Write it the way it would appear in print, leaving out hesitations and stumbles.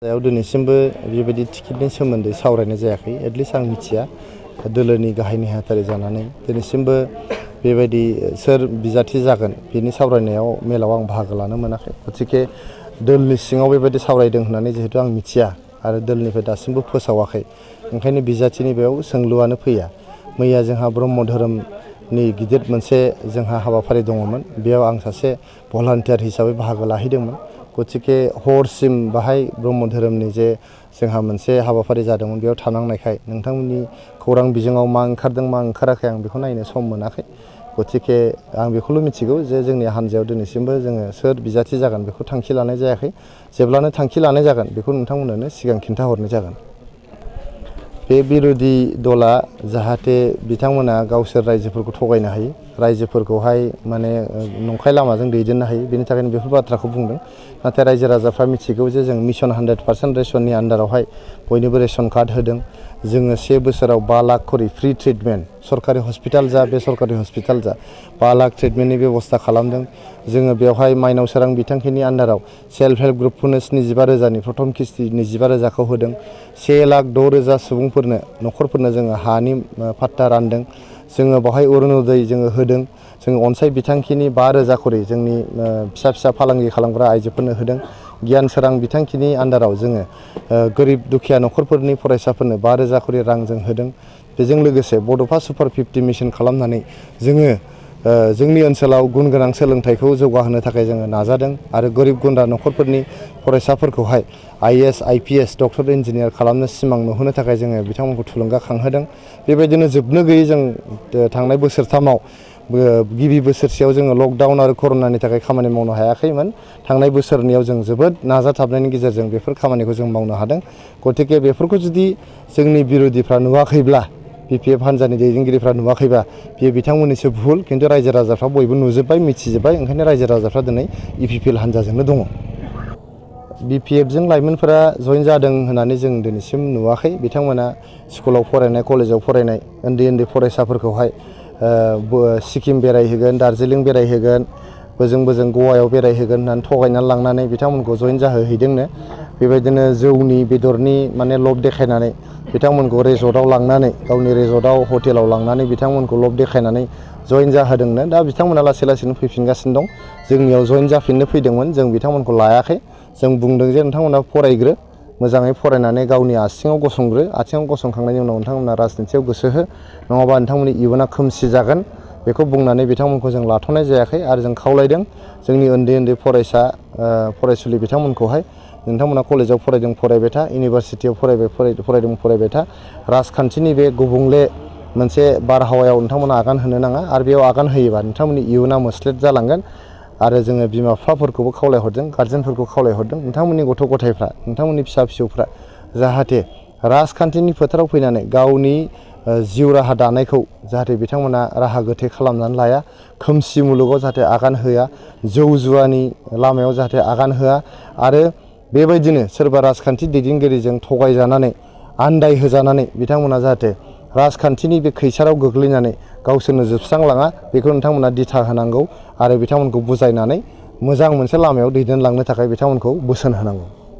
दिनैसिमबो बेबायदि टिकेटनि सोमोन्दै सावरायनाय जायाखै एटलिस्ट आं मिथिया दोलोनि गाहाय नेहाथारि जानानै दिनैसिमबो बेबायदि सोर बिजाथि जागोन बेनि सावरायनायाव मेलाव आं बाहागो लानो मोनाखै गतिके दोलनि सिङाव बेबायदि सावरायदों होननानै जिहेतु आं मिथिया आरो दोलनिफ्राय दासिमबो फोसावाखै ओंखायनो बिजाथिनि बेयाव सोंलुआनो फैया मैया जोंहा ब्रह्म धोरोमनि गिदिर मोनसे जोंहा हाबाफारि दङमोन बेयाव आं सासे भलान्टियार हिसाबै बाहागो लाहैदोंमोन गतिके हरसिम बाहाय ब्रह्म धोरोमनि जे जोंहा मोनसे हाबाफारि जादोंमोन बेयाव थानांनायखाय नोंथांमोननि खौरां बिजोङाव मा ओंखारदों मा ओंखाराखै आं बेखौ नायनो सम मोनाखै गतिके आं बेखौल' मिथिगौ जे जोंनि हान्जायाव दिनैसिमबो जोङो सोर बिजाथि जागोन बेखौ थांखि लानाय जायाखै जेब्लानो थांखि लानाय जागोन बेखौ नोंथांमोननो सिगां खिन्थाहरनाय जागोन बे बिरोधी दला जाहाथे बिथांमोना गावसोर रायजोफोरखौ थगायनो हायो रायजोफोरखौहाय माने नंखाय लामाजों दैदेननो हायो बेनि थाखायनो बेफोर बाथ्राखौ बुंदों नाथाय रायजो राजाफ्रा मिथिगौ जे जों मिशन 100% रेशननि आन्डारावहाय बयनिबो रेशन कार्ड होदों जोङो 1 बोसोराव 5 लाख करि फ्रि ट्रिटमेन्ट सरकारि हस्पिटाल जा बेसरकारि हस्पिटाल जा 5 लाख ट्रिटमेन्टनि बेबस्था खालामदों जोङो बेवहाय माइनाव सोरां बिथांखिनि आन्डाराव सेल्फ हेल्प ग्रुपफोरनो 75,000नि प्रथम किस्ति 25,000खौ होदों 1,06,000 सुबुंफोरनो न'खरफोरनो जोङो हानि फाट्टा रानदों जोङो बेवहाय अरुणोदय जोङो होदों जोङो अनसाय बिथांखिनि 5,000 करि जोंनि फिसा फिसा फालांगि खालामग्रा आइजोफोरनो होदों गियान सोरां बिथांखिनि आन्डाराव जोङो गोरिब दुखिया न'खरफोरनि फरायसाफोरनो 5,000 करि रां जों होदों बेजों लोगोसे बड'फा सुपार 50 मिशन खालामनानै जोङो जोंनि ओनसोलाव गुन गोनां सोलोंथाइखौ जौगाहोनो थाखाय जोङो नाजादों आरो गोरिब गुन्द्रा न'खरफोरनि फरायसाफोरखौहाय IAS IPS डक्टर इन्जिनियार खालामनो सिमां नुहोनो थाखाय जोङो बिथांमोनखौ थुलुंगाखांहोदों बेबायदिनो जोबनो गैयै जों थांनाय बोसोरथामाव गिबि बोसोरसेयाव जोङो लकडाउन आरो कर'नानि थाखाय खामानि मावनो हायाखैमोन थांनाय बोसोरनियाव जों जोबोद नाजाथाबनायनि गेजेरजों बेफोर खामानिखौ जों मावनो हादों गतिके बेफोरखौ जुदि जोंनि बिरोधिफ्रा नुवाखैब्ला BPF हान्जानि दैदेनगिरिफ्रा नुवाखैबा बियो बिथांमोननिसो भुल खिन्थु रायजो राजाफ्रा बयबो नुजोब्बाय मिथिजोब्बाय ओंखायनो रायजो राजाफ्रा दिनै EPPL हान्जाजोंनो दङ BPF जों लाइमोनफोरा जइन जादों होननानै जों दिनैसिम नुवाखै बिथांमोना स्कुलाव फरायनाय कलेजाव फरायनाय उन्दै फरायसाफोरखौहाय सिक्किम बेरायहोगोन दार्जिलिं बेरायहोगोन बोजों गवायाव बेरायहोगोन होननानै थगायनानै लांनानै बिथांमोनखौ जइन जाहोहैदोंनो बेबायदिनो जौनि बेदरनि माने लब देखायनानै बिथांमोनखौ रेजर्टआव लांनानै गावनि रेजर्टआव हटेलाव लांनानै बिथांमोनखौ लब देखायनानै जइन जाहोदोंनो दा बिथांमोना लासै लासैनो फैफिनगासिनो दं जोंनियाव जइन जाफिननो फैदोंमोन जों बिथांमोनखौ लायाखै जों बुंदों जे नोंथांमोना फरायग्रो मोजाङै फरायनानै गावनि आथिङाव गसंग्रो आथिङाव गसंखांनायनि उनाव नोंथांमोना राजनितियाव गोसो हो नङाबा नोंथांमोननि इयुना खोमसि जागोन बेखौ बुंनानै बिथांमोनखौ जों लाथ'नाय जायाखै आरो जों खावलायदों जोंनि उन्दै फरायसा फरायसुलि बिथांमोनखौहाय नोंथांमोना कलेजाव फरायदों फरायबाय था इउनिभारसिटियाव फरायदों था राजखान्थिनि बे गुबुंले मोनसे बारहावायाव नोंथांमोना आगान होनो नाङा आरो बेयाव आगान होयोबा नोंथांमोननि इयुना मोस्लेट जालांगोन आरो जोङो बिमा बिफाफोरखौबो खावलायहरदों गार्जेनफोरखौ खावलायहरदों नोंथांमोननि गथ' गथायफ्रा नोंथांमोननि फिसा फिसौफ्रा जाहाथे राजखान्थिनि फोथाराव फैनानै गावनि जिउ राहा दानायखौ जाहाथे बिथांमोना राहा गोथे खालामनानै लाया खोमसि मुलुगाव जाहाथे आगान होआ जौ जुवानि लामायाव जाहाथे आगान होआ आरो बेबायदिनो सोरबा राजखान्थि दैदेनगिरिजों थगायजानानै आन्दाय होजानानै बिथांमोना जाहाथे राजखान्थिनि बे खैसाराव गोग्लैनानै गावसोरनो जोबस्रांलाङा बेखौ नोंथांमोना दिथा होनांगौ आरो बिथांमोनखौ बुजायनानै मोजां मोनसे लामायाव दैदेनलांनो थाखाय बिथांमोनखौ बोसोन होनांगौ